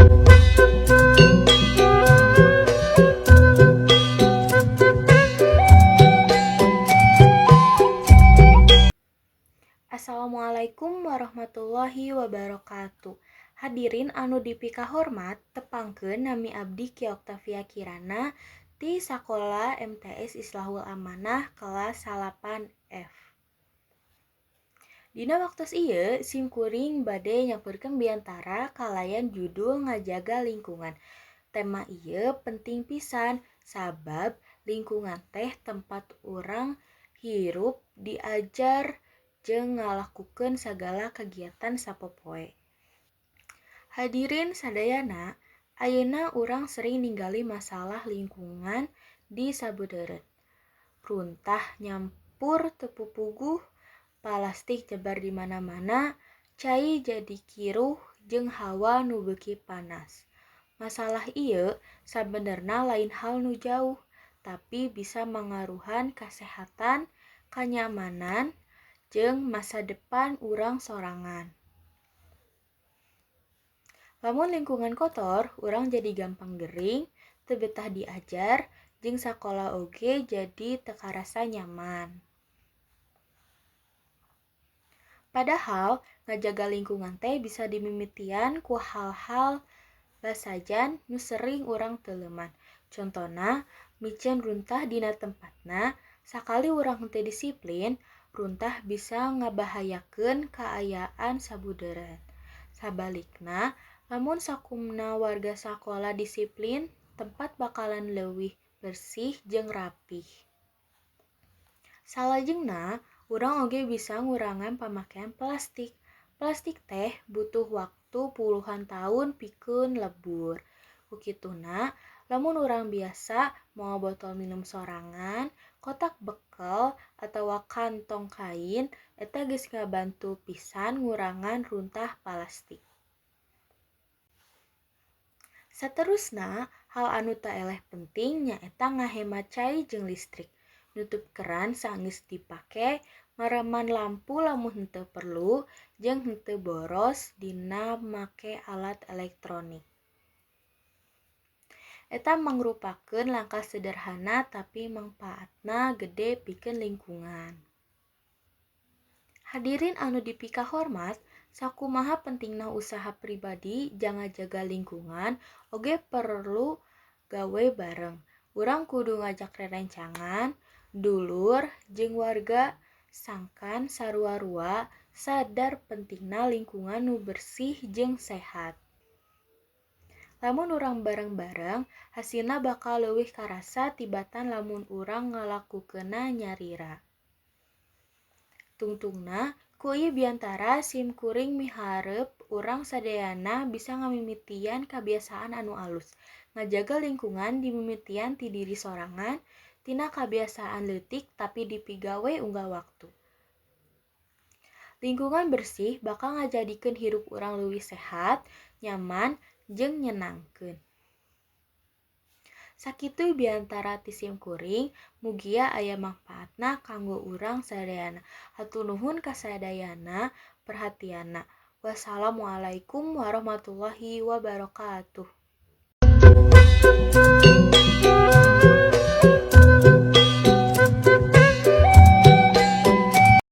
Assalamualaikum warahmatullahi wabarakatuh. Hadirin anu dipikahormat, tepangkeun nami abdi Ki Oktavia Kirana ti Sakola MTS Islahul Amanah kelas 8F. Dina waktos ieu sim kuring bade nyampurkeun biantara kalayan judul ngajaga lingkungan. Tema ieu penting pisan sabab lingkungan teh tempat urang hirup, diajar, jeung ngalakukeun sagala kagiatan sapopoe. Hadirin sadayana, ayeuna urang sering ningali masalah lingkungan di sabudeureun. Runtah nyampur teu pupuguh, palastik nyebar di mana-mana, cai jadi kiruh jeung hawa nu beuki panas. Masalah ieu sabenerna lain hal nu jauh, tapi bisa mangaruhan kasehatan, kanyamanan, jeung masa depan urang sorangan. Lamun lingkungan kotor, urang jadi gampang gering, teu betah diajar, jeung sakola oge jadi teu karasa nyaman. Padahal ngajaga lingkungan teh bisa dimimitian ku hal-hal basajan nu sering urang teuleman. Contona, miceun runtah dina tempatna, sakali urang henteu disiplin, runtah bisa ngabahayakeun kaayaan sabudeureun. Sabalikna, lamun sakumna warga sakola disiplin, tempat bakalan leuwih bersih jeung rapih. Salajengna, urang oge bisa ngurangan pamakean plastik. Plastik teh butuh waktu puluhan tahun pikeun lebur. Ku kituna, lamun urang biasa mawa botol minum sorangan, kotak bekel, atawa kantong kain, eta geus ngabantu pisan ngurangan runtah palastik. Saterusna, hal anu taeleh penting nyaeta ngahemat cai jeung listrik. Nutup keran saenggeus dipake, mareman lampu lamun henteu perlu, jeung henteu boros dina make alat elektronik. Eta mangrupakeun langkah sederhana tapi mangpaatna gede pikeun lingkungan. Hadirin anu dipikahormat, sakumaha pentingna usaha pribadi jang ngajaga lingkungan oge perlu gawe bareng. Urang kudu ngajak rerencangan, dulur, jeung warga sangkan sarua-rua sadar pentingna lingkungan nu bersih jeung sehat. Lamun urang bareng-bareng, hasilna bakal leuwih karasa tibatan lamun urang ngalakukeunna nyalira. Tungtungna, ku ieu biantara sim kuring miharep urang sadayana bisa ngamimitian kabiasaan anu alus. Ngajaga lingkungan dimimitian ti diri sorangan, tina kabiasaan leutik tapi dipigawe unggal waktu. Lingkungan bersih bakal ngajadikeun hirup urang leuwih sehat, nyaman, jeung nyenangkeun. Sakitu biantara ti sim kuring, mugia aya mangpaatna kanggo urang sadayana. Hatur nuhun ka sadayana perhatianna. Wassalamualaikum warahmatullahi wabarakatuh.